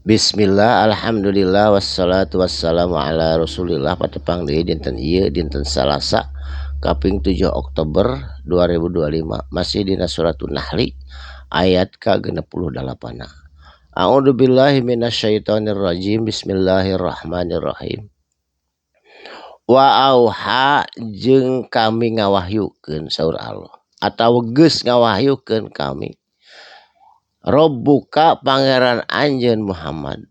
Bismillah, alhamdulillah, wassalatu wassalamu ala rasulillah. Patepang deui dinten ieu, dinten Salasa kaping 7 Oktober 2025, masih dina Suratun Nahli ayat ka-68. A'udzubillahi minasyaitonirrajim. Bismillahirrahmanirrahim. Wa auha, jeung kami ngawahyukeun, saur Allah, atawa geus ngawahyukeun kami, Robbuka, pangeran anjeun Muhammad,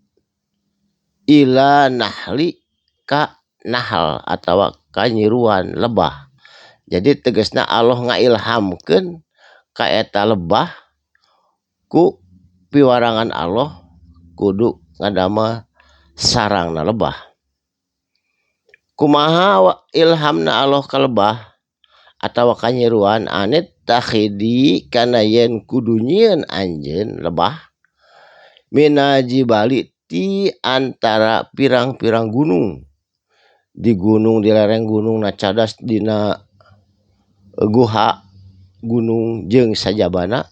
ila nahli, ka nahal atawa kanyiruan lebah. Jadi tegasna Allah ngailhamkeun ka eta lebah ku piwarangan Allah kudu ngadamel sarangna lebah. Kumaha ilhamna Allah ka lebah atawa kanyiruan? Anittakhidzi, kana yen kudu nyieun anjeun lebah, minal jibali, ti antara pirang-pirang gunung, di gunung, di lereng gunung na cadas, dina guha gunung jeung sajabana,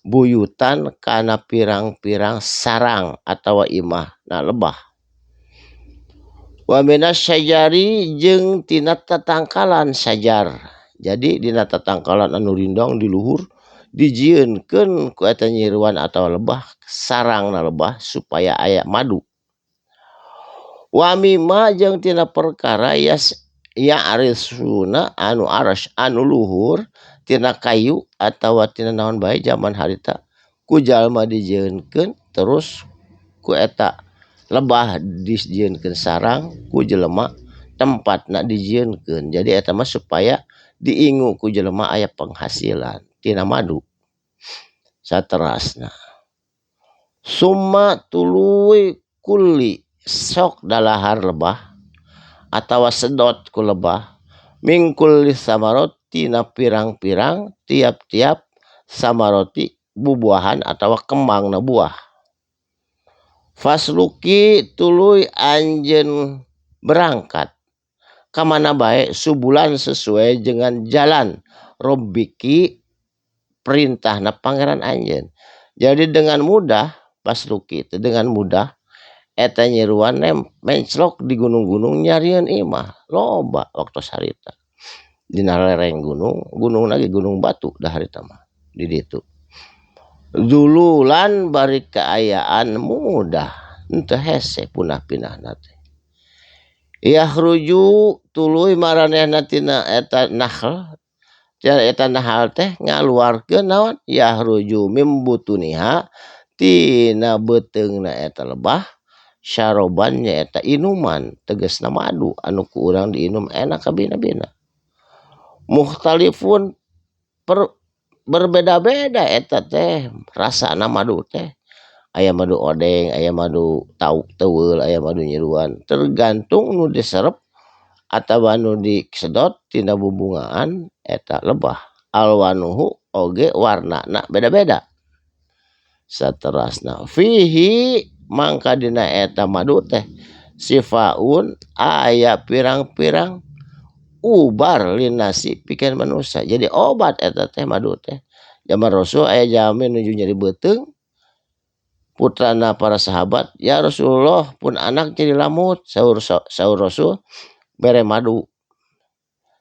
buyutan, kana pirang-pirang sarang atawa imahna lebah. Wa minas syajari, jeung tina tatangkalan sajar. Jadi dina tatangkalan anu rindang di luhur dijieunkeun ku eta nyiruan atawa lebah sarangna lebah supaya aya madu. Wa mimma, jeung tina perkara, yas ya'risuna, anu aras, anu luhur, tina kayu atawa tina naon bae zaman harita ku jalma dijieunkeun, terus ku eta lebah dijieunkeun sarang, ku jelema tempatna dijieunkeun. Jadi eta mah supaya diingu ku jelema, aya penghasilan tina madu. Saterasna, summa, tuluy, kuli, sok dalahar lebah atawa sedot ku lebah, min kulli samarot, tina pirang-pirang tiap-tiap samaroti, bubuahan atawa kembangna buah. Fasluki, tuluy anjeun berangkat ka mana bae, subulan, sesuai dengan jalan, robbiki, perintahna pangeran anjeun. Jadi dengan mudah, fasluki itu dengan mudah eta nyiruan menclok di gunung-gunung, nyarieun imah loba waktu harita dina lereng gunung, gunung lagi gunung batu dah harita mah di ditu. Dululan, bari kaayaan mudah, henteu hese punah pinahna teh. Yakhruju, tuluy maranehna tina eta nahl, tina eta nahal teh ngaluarkeun naon, yakhruju min butuniha, tina beuteungna eta lebah, syaroban, nyaeta inuman, tegasna madu anu ku urang diinum enak kabina-bina. Mukhtalifun, per berbeda-beda eta teh rasana madu teh, aya madu odeng, aya madu tau teuweul, aya madu nyiruan, tergantung nu diserep atawa nu disedot tina bubungaan eta lebah. Alwanuhu, oge warnana beda-beda. Saterasna, fihi, mangka dina eta madu teh, syifaun, aya pirang-pirang ubar, linnasi, pikeun manusia. Jadi obat eta teh, madu teh. Zaman Rasul aya jalmi nuju nyeri beuteung, putrana para sahabat, "Ya Rasulullah, pun anak jadi lamut." Saur saur Rasul, "Bere madu."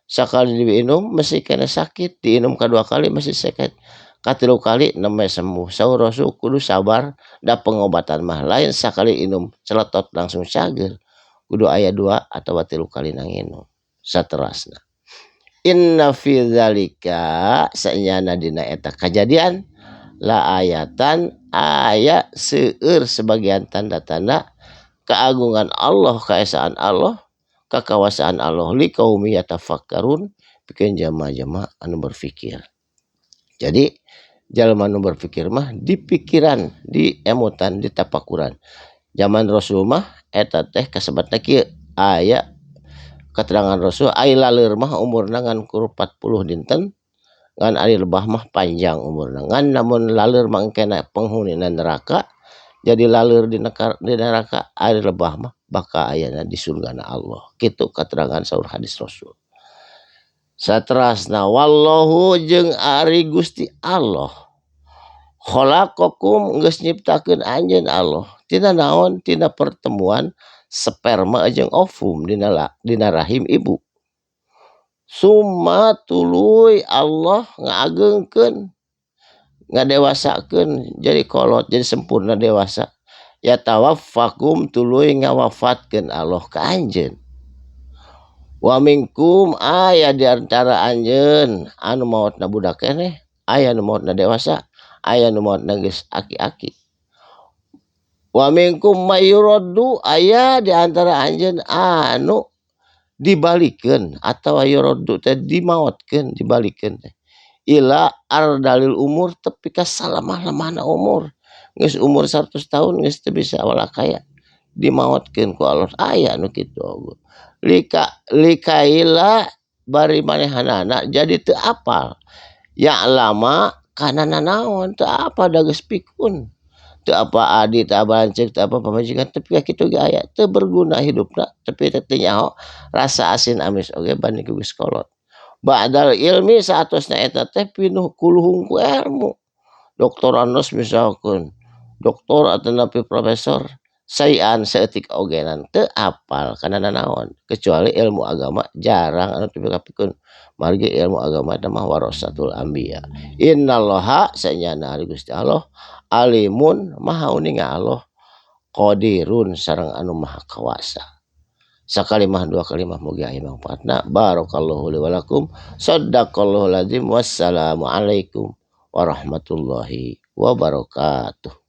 Sakali diinum masih kena sakit, diinum kedua kali masih sakit, katilu kali nembe sembuh. Saur Rasul, "Kudu sabar da pengobatan mah lain sakali inum celetot langsung cager, kudu aya dua atau tilu kali nanginum." Saterasna, inna fi dzalika, sanyana dina eta kajadian, la ayatan, aya seueur sebagian tanda-tanda keagungan Allah, keesaan Allah, kekawasaan Allah, liqaumi yatafakkarun, pikeun jalma-jalma anu berpikir. Jadi jalma anu berpikir mah di pikiran, di emutan, di tapakuran. Zaman Rasul mah eta teh kasebatna kieu, aya keterangan Rasul, ari laleur mah umurna ngan kur 40 dinten, ngan ari lebah mah panjang umurna. Ngan lamun laleur mah engkena penghunina neraka, jadi laleur di neraka, ari lebah mah bakal ayana di surgana Allah. Kitu keterangan saur hadis Rasul. Saterasna, wallahu, jeung ari Gusti Allah, khalaqakum, geus nyiptakeun anjeun Allah. Tina naon? Tina pertemuan sperma jeung ovum dina rahim ibu. Summa tuluy Allah ngaageungkeun, ngadewasakeun jadi kolot, jadi sempurna dewasa. Yatawaffakum tuluy ngawafatkeun Allah ka anjeun. Wa minkum aya di antara anjeun anu maotna budak keneh, aya nu maotna dewasa, aya nu maotna geus aki-aki. Wa minkum mayuraddu aya di antara anjeun anu dibalikeun atawa yuraddu teh dimaotkeun, dibalikeun teh ila ardalil umur tepi ka salemah-lemahna umur. Geus umur 100 tahun geus teu bisa walakaya dimaotkeun ku Allah, aya nu kitu oge. Likaila bari manehanana jadi teu apal ya lama kana nanaon, teu apal da geus pikun, teu apa adi, teu apa lanceuk, teu apa pamajikan, tepi ka kitu ge aya teu berguna hidupna, tepi teu nyaho rasa asin amis oge bani ku geus kolot. Ba'dal ilmi saatosna eta teh pinuh kuluhung ku ilmu, doktorandos misalkeun, doktor atanapi profesor, saean saeutik ogenan teu apal kana nanaon kecuali ilmu agama jarang anu teu kapikun, margi ilmu agama eta mah warasatul anbiya. Innallaha sanyana ari Gusti Allah alimun maha uninga Allah, qadirun sareng anu maha kawasa. Sakalimah dua kalimah mugi aya mangfaatna. Barakallahu li walakum, sadaqallahul azim, wassalamualaikum warahmatullahi wabarakatuh.